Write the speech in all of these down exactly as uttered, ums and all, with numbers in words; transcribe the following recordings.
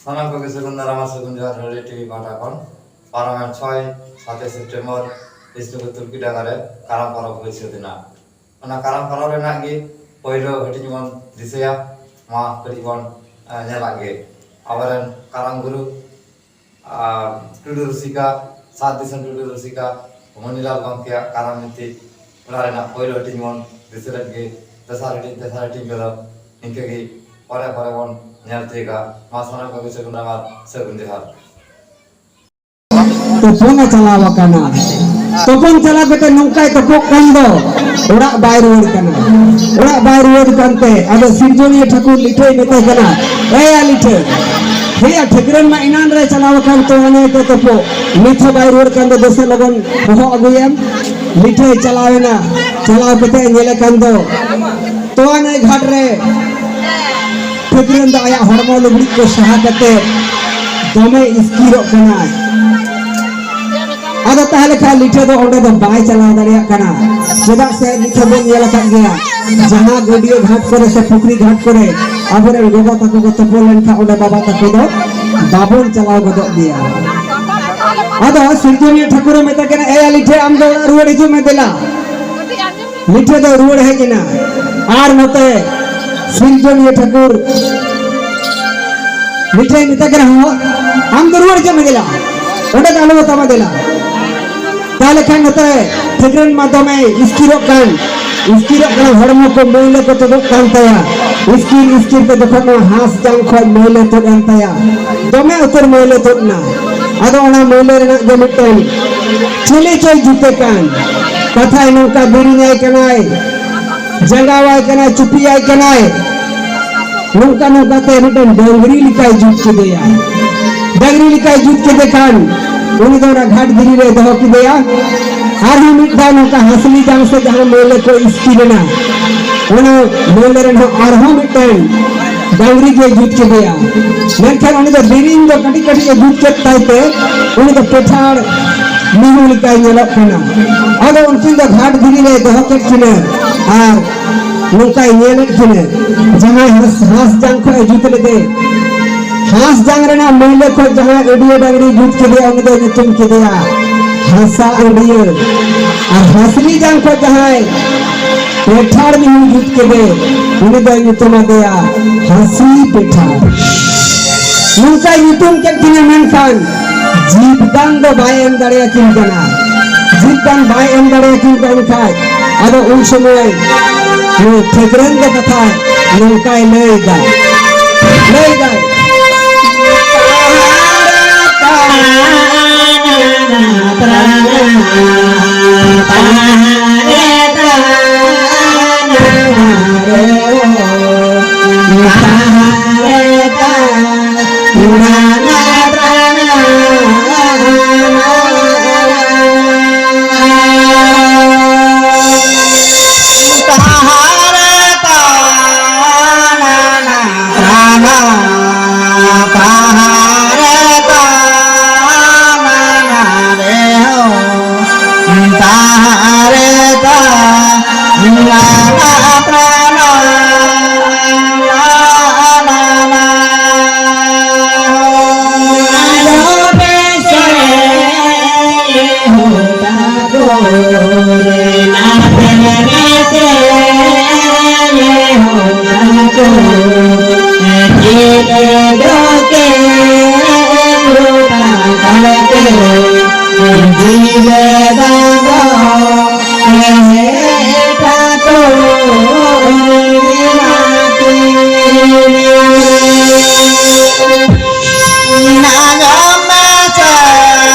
ᱥᱟᱱᱟᱢ ᱠᱚᱜᱮ ᱥᱟᱹᱜᱩᱱ ᱫᱟᱨᱟᱢ ᱟᱨ ᱥᱟᱹᱜᱩᱱ ᱡᱚᱦᱟᱨ ᱨᱮᱰᱤᱭᱳ ᱴᱤᱵᱷᱤ ᱯᱟᱦᱴᱟ ᱠᱷᱚᱱ᱾ ᱯᱟᱨᱚᱢᱮᱱ ᱪᱷᱚᱭ ᱥᱟᱛᱮ ᱥᱮᱯᱴᱮᱢᱵᱚᱨ ᱵᱤᱥᱱᱩᱯᱩᱨ ᱛᱩᱨᱠᱤ ᱰᱟᱸᱜᱟ ᱨᱮ ᱠᱟᱨᱟᱢ ᱯᱚᱨᱚᱵᱽ ᱦᱩᱭ ᱥᱟᱹᱛ ᱮᱱᱟ᱾ ᱚᱱᱟ ᱠᱟᱨᱟᱢ ᱯᱚᱨᱚᱵᱽ ᱨᱮᱱᱟᱜ ᱜᱮ ᱯᱳᱭᱞᱳ ᱦᱟᱹᱴᱤᱧ ᱵᱚᱱ ᱫᱤᱥᱟᱹᱭᱟ᱾ ᱢᱟ ᱠᱟᱹᱴᱤᱡ ᱵᱚᱱ, ᱮ, ᱧᱮᱞᱟᱜ ᱜᱮ᱾ ᱟᱵᱚᱨᱮᱱ ᱠᱟᱨᱟᱢ ᱜᱩᱨᱩ ᱟᱨ ᱴᱩᱰᱩ ᱨᱩᱥᱤᱠᱟ, ᱥᱟᱛ ᱫᱤᱥᱚᱢ ᱴᱩᱰᱩ ᱨᱩᱥᱤᱠᱟ ᱢᱚᱱᱤᱞᱟᱞ ᱜᱚᱢᱠᱮᱭᱟᱜ ᱠᱟᱨᱟᱢ ᱵᱤᱱᱛᱤ ᱚᱱᱟ ᱨᱮᱱᱟᱜ ᱯᱳᱭᱞᱳ ᱦᱟᱹᱴᱤᱧ ᱵᱚᱱ ᱫᱤᱥᱟᱹ ᱞᱮᱫ ᱜᱮ᱾ ᱫᱚᱥᱟᱨ ᱦᱟᱹᱴᱤᱧ, ᱛᱮᱥᱟᱨ ᱦᱟᱹᱴᱤᱧ ᱠᱚᱫᱚ ᱱᱤᱝᱠᱟᱹ ᱜᱮ ᱯᱚᱨᱮ ᱯᱚᱨᱮ ᱵᱚᱱ ᱧᱮᱞ ᱛᱤᱭᱳᱜᱟ᱾ ᱢᱟ ᱥᱟᱱᱟᱢ ᱠᱚᱜᱮ ᱥᱟᱹᱜᱩᱱ ᱫᱟᱨᱟᱢ ᱟᱨ ᱥᱟᱹᱜᱩᱱ ᱡᱚᱦᱟᱨ᱾ ᱛᱚᱯᱚᱱ ᱮ ᱪᱟᱞᱟᱣ ᱟᱠᱟᱱᱟ᱾ ᱛᱚᱯᱚᱱ ᱪᱟᱞᱟᱣ ᱠᱟᱛᱮ ᱱᱚᱝᱠᱟᱭ ᱛᱚᱯᱚᱜ ᱠᱟᱱ ᱫᱚ, ᱚᱲᱟᱜ ᱵᱟᱭ ᱨᱩᱣᱟᱹᱲ ᱠᱟᱱᱟ᱾ ᱚᱲᱟᱜ ᱵᱟᱭ ᱨᱩᱣᱟᱹᱲ ᱠᱟᱱᱛᱮ ᱟᱫᱚ ᱥᱤᱨᱡᱚᱱᱤᱭᱟᱹ ᱴᱷᱟᱹᱠᱩᱨ ᱞᱤᱴᱷᱟᱹᱭ ᱢᱮᱛᱟᱭ ᱠᱟᱱᱟ, "ᱮᱭᱟ ᱞᱤᱴᱷᱟᱹ, ᱦᱮᱭᱟ ᱴᱷᱟᱹᱠᱨᱟᱹᱱ ᱢᱟ ᱮᱱᱟᱱ ᱨᱮ ᱪᱟᱞᱟᱣ ᱟᱠᱟᱱ ᱛᱚ ᱚᱱᱮ ᱛᱚ ᱛᱚᱯᱚᱜ, ᱱᱤᱛ ᱦᱚᱸ ᱵᱟᱭ ᱨᱩᱣᱟᱹᱲ ᱠᱟᱱ ᱫᱚ, ᱫᱮᱥᱮ ᱞᱚᱜᱚᱱ ᱦᱚᱦᱚ ᱟᱹᱜᱩᱭᱮᱢ᱾" ᱞᱤᱴᱷᱟᱹᱭ ᱪᱟᱞᱟᱣ ᱮᱱᱟ᱾ ᱪᱟᱞᱟᱣ ᱠᱟᱛᱮ ᱧᱮᱞᱮ ᱠᱟᱱ ᱫᱚ ᱛᱚᱣᱟ ᱱᱟᱹᱭ ᱜᱷᱟᱴ ᱨᱮ ᱴᱷᱟᱹᱠᱨᱟᱹᱱ ᱫᱚ ᱟᱭᱟᱜ ᱦᱚᱲᱢᱚ ᱞᱩᱜᱽᱲᱤᱡ ᱠᱚ ᱥᱟᱦᱟ ᱠᱟᱛᱮ ᱫᱚᱢᱮ ᱤᱥᱠᱤᱨᱚᱜ ᱠᱟᱱᱟᱭ᱾ ᱟᱫᱚ ᱛᱟᱦᱞᱮ ᱠᱷᱟᱱ ᱞᱤᱴᱷᱟᱹ ᱫᱚ ᱚᱸᱰᱮ ᱫᱚ ᱵᱟᱭ ᱪᱟᱞᱟᱣ ᱫᱟᱲᱮᱭᱟᱜ ᱠᱟᱱᱟ᱾ ᱪᱮᱫᱟᱜ ᱥᱮ ᱱᱤᱛ ᱦᱚᱸ ᱵᱚᱱ ᱧᱮᱞ ᱟᱠᱟᱫ ᱜᱮᱭᱟ, ᱡᱟᱦᱟᱸ ᱜᱟᱹᱰᱭᱟᱹ ᱜᱷᱟᱴ ᱠᱚᱨᱮ ᱥᱮ ᱯᱩᱠᱷᱨᱤ ᱜᱷᱟᱴ ᱠᱚᱨᱮ ᱟᱵᱚᱨᱮᱱ ᱜᱚᱜᱚ ᱛᱟᱠᱚ ᱠᱚ ᱛᱩᱯᱩ ᱞᱮᱱᱠᱷᱟᱱ ᱚᱸᱰᱮ ᱵᱟᱵᱟ ᱛᱟᱠᱚ ᱫᱚ ᱵᱟᱵᱚᱱ ᱪᱟᱞᱟᱣ ᱜᱚᱫᱚᱜ ᱜᱮᱭᱟ᱾ ᱟᱫᱚ ᱥᱤᱨᱡᱚᱱᱤᱭᱟᱹ ᱴᱷᱟᱹᱠᱩᱨᱮ ᱢᱮᱛᱟ ᱠᱟᱱᱟ, "ᱮᱭᱟ ᱞᱤᱴᱷᱟᱹ, ᱟᱢ ᱫᱚ ᱚᱲᱟᱜ ᱨᱩᱣᱟᱹᱲ ᱦᱤᱡᱩᱜ ᱢᱮ ᱫᱮᱞᱟ᱾" ᱢᱤᱫᱴᱷᱮᱱ ᱫᱚ ᱨᱩᱣᱟᱹᱲ ᱦᱮᱡ ᱮᱱᱟ᱾ ᱟᱨ ᱱᱚᱛᱮ ᱥᱤᱨᱡᱚᱱᱤᱭᱟᱹ ᱴᱷᱟᱹᱠᱩᱨ ᱢᱤᱫᱴᱷᱮᱱ ᱢᱮᱛᱟ ᱠᱟᱱᱟ, "ᱦᱚᱸ, ᱟᱢ ᱫᱚ ᱨᱩᱣᱟᱹᱲ ᱦᱤᱡᱩᱜ ᱢᱮ ᱫᱮᱞᱟ, ᱚᱸᱰᱮ ᱫᱚ ᱟᱞᱚ ᱛᱟᱢᱟ ᱫᱮᱞᱟ᱾" ᱛᱟᱦᱞᱮ ᱠᱷᱟᱱ ᱱᱚᱛᱮ ᱴᱷᱟᱹᱠᱨᱟᱹᱱ ᱢᱟ ᱫᱚᱢᱮ ᱤᱥᱠᱤᱨᱚᱜ ᱠᱟᱱ, ᱤᱥᱠᱤᱨᱚᱜ ᱠᱟᱱᱟ, ᱦᱚᱲᱢᱚ ᱠᱚ ᱢᱟᱹᱭᱞᱟᱹ ᱠᱚ ᱛᱩᱫᱩᱜ ᱠᱟᱱ ᱛᱟᱭᱟ᱾ ᱤᱥᱠᱤᱨ ᱤᱥᱠᱤᱨ ᱛᱮ ᱡᱚᱠᱷᱚᱱ ᱱᱚᱣᱟ ᱦᱟᱸᱥ ᱡᱟᱝ ᱠᱷᱚᱱ ᱢᱟᱹᱭᱞᱟᱹ ᱛᱩᱫ ᱮᱱ ᱛᱟᱭᱟ, ᱫᱚᱢᱮ ᱩᱛᱟᱹᱨ ᱢᱟᱹᱭᱞᱟᱹ ᱛᱩᱫ ᱮᱱᱟ᱾ ᱟᱫᱚ ᱚᱱᱟ ᱢᱟᱹᱭᱞᱟᱹ ᱨᱮᱱᱟᱜ ᱜᱮ ᱢᱤᱫᱴᱮᱱ ᱪᱤᱞᱤ ᱪᱚᱭ ᱡᱩᱛᱮ ᱠᱟᱱ᱾ ᱠᱟᱛᱷᱟᱭ ᱱᱚᱝᱠᱟ ᱫᱮᱨᱤᱧᱟᱭ ᱠᱟᱱᱟᱭ, ᱡᱟᱸᱜᱟᱣᱟᱭ ᱠᱟᱱᱟᱭ, ᱪᱩᱯᱤᱭᱟᱭ ᱠᱟᱱᱟᱭ᱾ ᱱᱚᱝᱠᱟ ᱱᱚᱝᱠᱟ ᱛᱮ ᱢᱤᱫᱴᱮᱱ ᱰᱟᱹᱝᱨᱤ ᱞᱮᱠᱟᱭ ᱡᱩᱛ ᱠᱮᱫᱮᱭᱟ᱾ ᱰᱟᱹᱝᱨᱤ ᱞᱮᱠᱟᱭ ᱡᱩᱛ ᱠᱮᱫᱮ ᱠᱷᱟᱱ ᱩᱱᱤ ᱫᱚ ᱚᱱᱟ ᱜᱷᱟᱴ ᱫᱷᱤᱨᱤ ᱨᱮ ᱫᱚᱦᱚ ᱠᱮᱫᱮᱭᱟ᱾ ᱟᱨᱦᱚᱸ ᱢᱤᱫ ᱫᱷᱟᱣ ᱱᱚᱝᱠᱟ ᱦᱟᱸᱥᱞᱤ ᱡᱟᱝ ᱥᱮ ᱡᱟᱦᱟᱸ ᱢᱟᱹᱭᱞᱟᱹ ᱠᱚ ᱤᱥᱠᱤᱨ ᱮᱱᱟ, ᱚᱱᱟ ᱢᱟᱹᱭᱞᱟᱹ ᱨᱮᱱ ᱦᱚᱸ ᱟᱨᱦᱚᱸ ᱢᱤᱫᱴᱮᱱ ᱰᱟᱹᱝᱨᱤ ᱜᱮ ᱡᱩᱛ ᱠᱮᱫᱮᱭᱟ᱾ ᱢᱮᱱᱠᱷᱟᱱ ᱩᱱᱤ ᱫᱚ ᱫᱮᱨᱤᱧ ᱫᱚ ᱠᱟᱹᱴᱤᱡ ᱠᱟᱹᱴᱤᱡ ᱮ ᱡᱩᱛ ᱠᱮᱫ ᱛᱟᱭ ᱛᱮ ᱩᱱᱤ ᱫᱚ ᱯᱮᱴᱷᱟᱲ ᱢᱤᱦᱩ ᱞᱮᱠᱟᱭ ᱧᱮᱞᱚᱜ ᱠᱟᱱᱟ᱾ ᱟᱫᱚ ᱩᱱᱠᱤᱱ ᱫᱚ ᱜᱷᱟᱴ ᱫᱷᱤᱨᱤ ᱨᱮ ᱫᱚᱦᱚ ᱠᱮᱫ ᱠᱤᱱᱟᱹ ᱟᱨ ᱱᱚᱝᱠᱟᱭ ᱧᱮᱞᱮᱫ ᱠᱤᱱᱟᱹ, ᱡᱟᱦᱟᱸᱭ ᱦᱟᱸᱥ, ᱦᱟᱸᱥ ᱡᱟᱝ ᱠᱷᱚᱱ ᱮ ᱡᱩᱛ ᱞᱮᱫᱮ, ᱦᱟᱸᱥ ᱡᱟᱝ ᱨᱮᱱᱟᱜ ᱢᱟᱹᱭᱞᱟᱹ ᱠᱷᱚᱱ ᱡᱟᱦᱟᱸᱭ ᱟᱹᱰᱤᱭᱟᱹ ᱰᱟᱝᱨᱤ ᱡᱩᱛ ᱠᱮᱫᱮᱭᱟ, ᱩᱱᱤ ᱫᱚᱭ ᱧᱩᱛᱩᱢ ᱠᱮᱫᱮᱭᱟ ᱦᱟᱥᱟ ᱟᱹᱰᱤᱭᱟᱹ᱾ ᱟᱨ ᱦᱟᱸᱥᱞᱤ ᱡᱟᱝ ᱠᱷᱚᱱ ᱡᱟᱦᱟᱸᱭ ᱯᱮᱴᱷᱟᱲ ᱢᱤᱦᱩ ᱡᱩᱛ ᱠᱮᱫᱮ, ᱩᱱᱤ ᱫᱚᱭ ᱧᱩᱛᱩᱢ ᱟᱫᱮᱭᱟ ᱦᱟᱸᱥᱞᱤ ᱯᱮᱴᱷᱟᱲ᱾ ᱱᱚᱝᱠᱟᱭ ᱧᱩᱛᱩᱢ ᱠᱮᱫ ᱠᱤᱱᱟ, ᱢᱮᱱᱠᱷᱟᱱ ᱡᱤᱵᱽ ᱫᱟᱱ ᱫᱚ ᱵᱟᱭ ᱮᱢ ᱫᱟᱲᱮᱭᱟᱠᱤᱱ ᱠᱟᱱᱟ᱾ ᱡᱤᱵᱽ ᱫᱟᱱ ᱵᱟᱭ ᱮᱢ ᱫᱟᱲᱮᱭᱟᱠᱤᱱ ᱠᱟᱱ ᱠᱷᱟᱡ, ᱟᱫᱚ ᱩᱱ ᱥᱚᱢᱚᱭ ᱱᱩᱭ ᱴᱷᱮᱠᱨᱮᱱ ᱫᱚ ᱠᱟᱛᱷᱟ ᱱᱚᱝᱠᱟᱭ ᱞᱟᱹᱭᱫᱟ, ᱞᱟᱹᱭᱫᱟᱭ,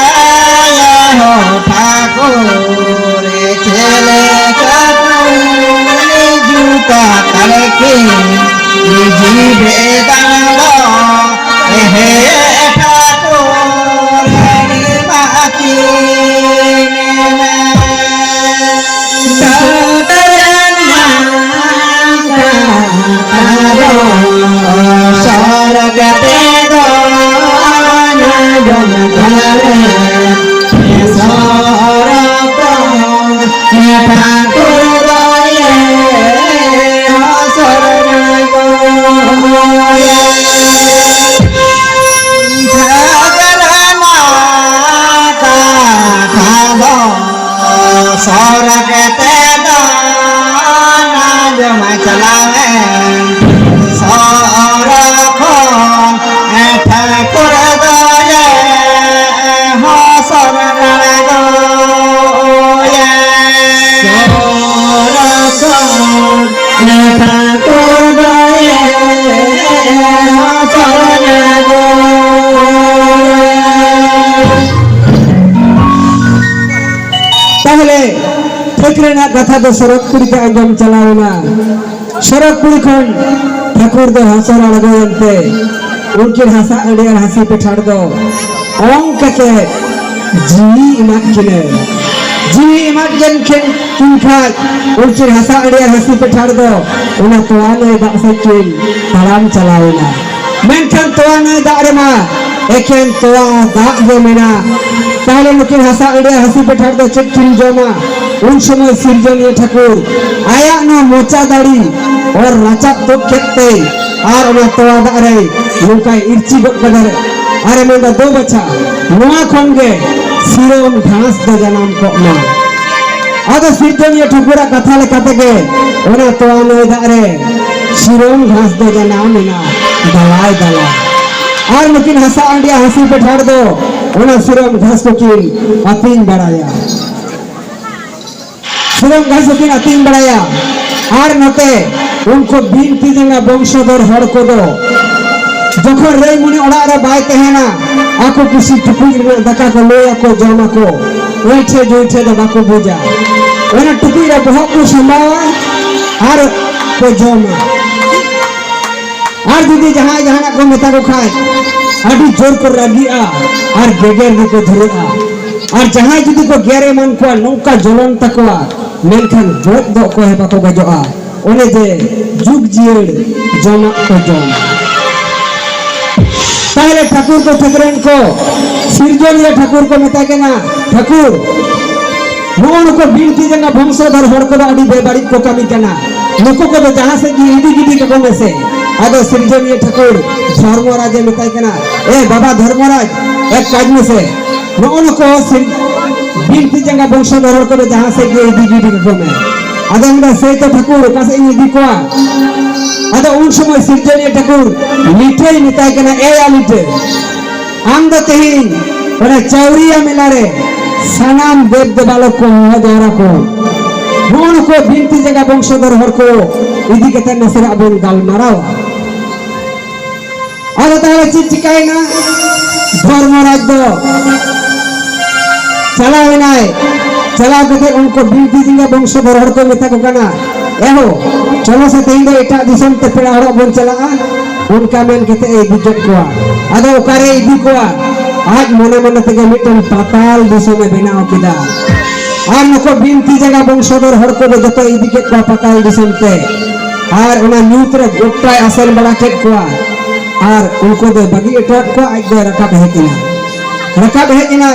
ᱨᱮᱱᱟᱜ ᱠᱟᱛᱷᱟ ᱫᱚ ᱥᱚᱨᱚᱜᱽᱯᱩᱨᱤ ᱛᱮ ᱟᱸᱡᱚᱢ ᱪᱟᱞᱟᱣ ᱮᱱᱟ᱾ ᱥᱚᱨᱚᱜᱽᱯᱩᱨᱤ ᱠᱷᱚᱱ ᱴᱷᱟᱹᱠᱩᱨ ᱫᱚ ᱦᱟᱥᱚᱨ ᱟᱬᱜᱚᱭᱮᱱᱛᱮ ᱩᱱᱠᱤᱱ ᱦᱟᱥᱟ ᱟᱹᱰᱤ ᱟᱨ ᱦᱟᱹᱥᱤ ᱯᱮᱴᱷᱟᱲ ᱫᱚ ᱚᱝ ᱠᱟᱛᱮ ᱡᱤᱣᱤ ᱮᱢᱟᱫ ᱠᱤᱱᱟᱹ᱾ ᱡᱤᱣᱤ ᱮᱢᱟᱫ ᱠᱤᱱ ᱠᱷᱟᱱ ᱠᱤᱱ ᱠᱷᱟᱡ ᱩᱱᱠᱤᱱ ᱦᱟᱥᱟ ᱟᱹᱰᱤ ᱟᱨ ᱦᱟᱹᱥᱤ ᱯᱮᱴᱷᱟᱲ ᱫᱚ ᱚᱱᱟ ᱛᱚᱣᱟ ᱱᱟᱹᱭ ᱫᱟᱜ ᱥᱮᱫ ᱠᱤᱱ ᱛᱟᱲᱟᱢ ᱪᱟᱞᱟᱣ ᱮᱱᱟ᱾ ᱢᱮᱱᱠᱷᱟᱱ ᱛᱚᱣᱟ ᱱᱟᱹᱭ ᱫᱟᱜ ᱨᱮᱢᱟ ᱮᱠᱮᱱ ᱛᱚᱣᱟ ᱫᱟᱜ ᱜᱮ ᱢᱮᱱᱟᱜ᱾ ᱛᱟᱦᱞᱮ ᱱᱩᱠᱤᱱ ᱦᱟᱥᱟ ᱟᱹᱰᱤ ᱟᱨ ᱦᱟᱹᱥᱤ ᱯᱮᱴᱷᱟᱲ ᱫᱚ ᱪᱮᱫ ᱠᱤᱱ ᱡᱚᱢᱟ? ᱩᱱ ᱥᱚᱢᱚᱭ ᱥᱤᱨᱡᱚᱱᱤᱭᱟᱹ ᱴᱷᱟᱹᱠᱩᱨ ᱟᱭᱟᱜ ᱱᱚᱣᱟ ᱢᱚᱪᱟ ᱫᱟᱲᱤ ᱚᱨ ᱨᱟᱪᱟᱜ ᱛᱩᱫ ᱠᱮᱫ ᱛᱮ ᱟᱨ ᱚᱱᱟ ᱛᱚᱣᱟ ᱫᱟᱜ ᱨᱮ ᱱᱚᱝᱠᱟᱭ ᱤᱨᱪᱤ ᱜᱚᱫ ᱠᱟᱫᱟ᱾ ᱟᱨᱮ ᱢᱮᱱᱫᱟ, "ᱫᱳ ᱵᱟᱪᱷᱟ, ᱱᱚᱣᱟ ᱠᱷᱚᱱ ᱜᱮ ᱥᱤᱨᱚᱢ ᱜᱷᱟᱥ ᱫᱚ ᱡᱟᱱᱟᱢ ᱠᱚᱜ ᱢᱟ᱾" ᱟᱫᱚ ᱥᱤᱨᱡᱚᱱᱤᱭᱟᱹ ᱴᱷᱟᱹᱠᱩᱨᱟᱜ ᱠᱟᱛᱷᱟ ᱞᱮᱠᱟ ᱛᱮᱜᱮ ᱚᱱᱟ ᱛᱚᱣᱟ ᱱᱟᱹᱭ ᱫᱟᱜ ᱨᱮ ᱥᱤᱨᱚᱢ ᱜᱷᱟᱥ ᱫᱚ ᱡᱟᱱᱟᱢ ᱮᱱᱟ ᱫᱟᱞᱟᱭ ᱫᱟᱞᱟᱭ᱾ ᱟᱨ ᱱᱩᱠᱤᱱ ᱦᱟᱥᱟ ᱟᱹᱰᱤ ᱟᱨ ᱦᱟᱹᱥᱤ ᱯᱮᱴᱷᱟᱲ ᱫᱚ ᱚᱱᱟ ᱥᱤᱨᱚᱢ ᱜᱷᱟᱥ ᱫᱚᱠᱤᱱ ᱟᱹᱛᱤᱧ ᱵᱟᱲᱟᱭᱟ᱾ ᱥᱤᱨᱚᱢ ᱜᱷᱟᱥ ᱦᱚᱸᱠᱤᱱ ᱟᱹᱛᱤᱧ ᱵᱟᱲᱟᱭᱟ᱾ ᱟᱨ ᱱᱚᱛᱮ ᱩᱱᱠᱩ ᱵᱤᱱᱛᱤ ᱡᱟᱸᱜᱟ ᱵᱚᱝᱥᱚᱫᱷᱚᱨ ᱦᱚᱲ ᱠᱚᱫᱚ ᱡᱚᱠᱷᱚᱱ ᱨᱟᱹᱭᱢᱩᱱᱤ ᱚᱲᱟᱜ ᱨᱮ ᱵᱟᱭ ᱛᱟᱦᱮᱱᱟ, ᱟᱠᱚ ᱠᱩᱥᱤ ᱴᱩᱠᱩᱡ ᱨᱮᱱᱟᱜ ᱫᱟᱠᱟ ᱠᱚ ᱞᱟᱹᱭ ᱟᱠᱚ, ᱡᱚᱢ ᱟᱠᱚ, ᱩᱭᱴᱷᱮ ᱡᱩᱭᱴᱷᱮ ᱫᱚ ᱵᱟᱠᱚ ᱵᱩᱡᱟ᱾ ᱚᱱᱟ ᱴᱩᱠᱩᱡ ᱨᱮ ᱵᱚᱦᱚᱜ ᱠᱚ ᱥᱟᱢᱵᱟᱣᱟ ᱟᱨ ᱠᱚ ᱡᱚᱢᱟ᱾ ᱟᱨ ᱡᱩᱫᱤ ᱡᱟᱦᱟᱸᱭ ᱡᱟᱦᱟᱱᱟᱜ ᱠᱚ ᱢᱮᱛᱟ ᱠᱚ ᱠᱷᱟᱡ, ᱟᱹᱰᱤ ᱡᱳᱨ ᱠᱚ ᱨᱟᱹᱜᱤᱜᱼᱟ ᱟᱨ ᱜᱮᱜᱮᱨ ᱜᱮᱠᱚ ᱫᱷᱩᱨᱟᱹᱜᱼᱟ᱾ ᱟᱨ ᱡᱟᱦᱟᱸᱭ ᱡᱩᱫᱤ ᱠᱚ ᱜᱮᱨ ᱮᱢᱟᱱ ᱠᱚᱣᱟ, ᱱᱚᱝᱠᱟ ᱡᱚᱞᱚᱱ ᱛᱟᱠᱚᱣᱟ, ᱢᱮᱱᱠᱷᱟᱱ ᱜᱚᱡ ᱫᱚ ᱚᱠᱚᱭ ᱦᱚᱸ ᱵᱟᱠᱚ ᱜᱚᱡᱚᱜᱼᱟ᱾ ᱚᱱᱮ ᱡᱮ ᱡᱩᱜᱽ ᱡᱤᱭᱟᱹᱲ ᱡᱚᱢᱟᱜ ᱠᱚ ᱡᱚᱢ᱾ ᱛᱟᱦᱞᱮ ᱴᱷᱟᱹᱠᱩᱨ ᱠᱚ ᱴᱷᱟᱹᱠᱨᱟᱹᱱ ᱠᱚ ᱥᱤᱨᱡᱚᱱᱤᱭᱟᱹ ᱴᱷᱟᱹᱠᱩᱨ ᱠᱚ ᱢᱮᱛᱟᱭ ᱠᱟᱱᱟ, "ᱴᱷᱟᱹᱠᱩᱨ, ᱱᱚᱜᱼᱚ ᱱᱩᱠᱩ ᱵᱤᱱᱛᱤ ᱡᱟᱸᱜᱟ ᱵᱚᱝᱥᱚᱫᱷᱚᱨ ᱦᱚᱲ ᱠᱚᱫᱚ ᱟᱹᱰᱤ ᱵᱮᱵᱟᱹᱲᱤᱡ ᱠᱚ ᱠᱟᱹᱢᱤ ᱠᱟᱱᱟ᱾ ᱱᱩᱠᱩ ᱠᱚᱫᱚ ᱡᱟᱦᱟᱸ ᱥᱮᱫ ᱜᱮ ᱤᱫᱤ ᱜᱤᱰᱤ ᱠᱟᱠᱚ ᱢᱮᱥᱮ᱾" ᱟᱫᱚ ᱥᱤᱨᱡᱚᱱᱤᱭᱟᱹ ᱴᱷᱟᱹᱠᱩᱨ ᱫᱷᱚᱨᱢᱚᱨᱟᱡᱽ ᱮ ᱢᱮᱛᱟᱭ ᱠᱟᱱᱟ, "ᱮ ᱵᱟᱵᱟ ᱫᱷᱚᱨᱢᱚᱨᱟᱡᱽ, ᱮ ᱠᱟᱡᱽ ᱢᱮᱥᱮ, ᱱᱚᱜᱼᱚ ᱱᱩᱠᱩ ᱥᱤᱨ-, ᱵᱤᱱᱛᱤ ᱡᱟᱸᱜᱟ ᱵᱚᱝᱥᱚᱫᱷᱚᱨ ᱦᱚᱲ ᱠᱚᱫᱚ ᱡᱟᱦᱟᱸ ᱥᱮᱫ ᱜᱮ ᱤᱫᱤ ᱜᱤᱰᱤ ᱠᱟᱠᱚ ᱢᱮ᱾" ᱟᱫᱚ ᱢᱮᱱᱫᱟ, "ᱥᱮᱭ ᱛᱚ ᱴᱷᱟᱹᱠᱩᱨ, ᱚᱠᱟ ᱥᱮᱫ ᱤᱧ ᱤᱫᱤ ᱠᱚᱣᱟ?" ᱟᱫᱚ ᱩᱱ ᱥᱚᱢᱚᱭ ᱥᱤᱨᱡᱚᱱᱤᱭᱟᱹ ᱴᱷᱟᱹᱠᱩᱨ ᱞᱤᱴᱟᱹᱭ ᱢᱮᱛᱟᱭ ᱠᱟᱱᱟ, "ᱮ ᱭᱟ ᱞᱤᱴᱟᱹ, ᱟᱢ ᱫᱚ ᱛᱮᱦᱮᱧ ᱚᱱᱟ ᱪᱟᱣᱨᱤᱭᱟ ᱢᱮᱞᱟ ᱨᱮ ᱥᱟᱱᱟᱢ ᱫᱮᱵ ᱫᱮᱵᱟᱞᱳᱠ ᱠᱚ ᱦᱚᱦᱚ ᱡᱟᱣᱨᱟ ᱠᱚ, ᱱᱚᱜᱼᱚ ᱱᱩᱠᱩ ᱵᱤᱱᱛᱤ ᱡᱟᱸᱜᱟ ᱵᱚᱝᱥᱚᱫᱷᱚᱨ ᱦᱚᱲ ᱠᱚ ᱤᱫᱤ ᱠᱟᱛᱮ ᱱᱟᱥᱮᱱᱟᱜ ᱵᱚᱱ ᱜᱟᱞᱢᱟᱨᱟᱣᱟ᱾" ᱟᱫᱚ ᱛᱟᱦᱞᱮ ᱪᱮᱫ ᱪᱤᱠᱟᱭᱮᱱᱟ? ᱫᱷᱚᱨᱢᱚᱨᱟᱡᱽ ᱫᱚ ᱪᱟᱞᱟᱣ ᱮᱱᱟᱭ ᱪᱟᱞᱟᱣ ᱠᱟᱛᱮ ᱩᱱᱠᱩ ᱵᱤᱱᱛᱤ ᱡᱟᱸᱜᱟ ᱵᱚᱝᱥᱚᱫᱷᱚᱨ ᱦᱚᱲ ᱠᱚ ᱢᱮᱛᱟ ᱠᱚ ᱠᱟᱱᱟ, "ᱮᱦᱳ, ᱪᱚᱞᱚ ᱥᱮ ᱛᱮᱦᱮᱧ ᱫᱚ ᱮᱴᱟᱜ ᱫᱤᱥᱚᱢ ᱛᱮ ᱯᱮᱲᱟ ᱦᱚᱲᱚᱜ ᱵᱚᱱ ᱪᱟᱞᱟᱜᱼᱟ", ᱚᱱᱠᱟ ᱢᱮᱱ ᱠᱟᱛᱮ ᱮ ᱤᱫᱤ ᱠᱮᱫ ᱠᱚᱣᱟ᱾ ᱟᱫᱚ ᱚᱠᱟᱨᱮ ᱤᱫᱤ ᱠᱚᱣᱟ? ᱟᱡ ᱢᱚᱱᱮ ᱢᱚᱱᱮ ᱛᱮᱜᱮ ᱢᱤᱫᱴᱮᱱ ᱯᱟᱛᱟᱞ ᱫᱤᱥᱚᱢᱮ ᱵᱮᱱᱟᱣ ᱠᱮᱫᱟ᱾ ᱟᱨ ᱱᱩᱠᱩ ᱵᱤᱱᱛᱤ ᱡᱟᱸᱜᱟ ᱵᱚᱝᱥᱚᱫᱷᱚᱨ ᱦᱚᱲ ᱠᱚᱫᱚ ᱡᱚᱛᱚ ᱤᱫᱤ ᱠᱮᱫ ᱠᱚᱣᱟ ᱯᱟᱛᱟᱞ ᱫᱤᱥᱚᱢ ᱛᱮ᱾ ᱟᱨ ᱚᱱᱟ ᱧᱩᱛ ᱨᱮ ᱜᱚᱴᱟᱭ ᱟᱥᱮᱱ ᱵᱟᱲᱟ ᱠᱮᱫ ᱠᱚᱣᱟ᱾ ᱟᱨ ᱩᱱᱠᱩ ᱫᱚ ᱵᱟᱹᱜᱤ ᱦᱚᱴᱚᱣᱟᱫ ᱠᱚᱣᱟ, ᱟᱡ ᱫᱚᱭ ᱨᱟᱠᱟᱵ ᱦᱮᱡ ᱮᱱᱟ᱾ ᱨᱟᱠᱟᱵ ᱦᱮᱡ ᱮᱱᱟ᱾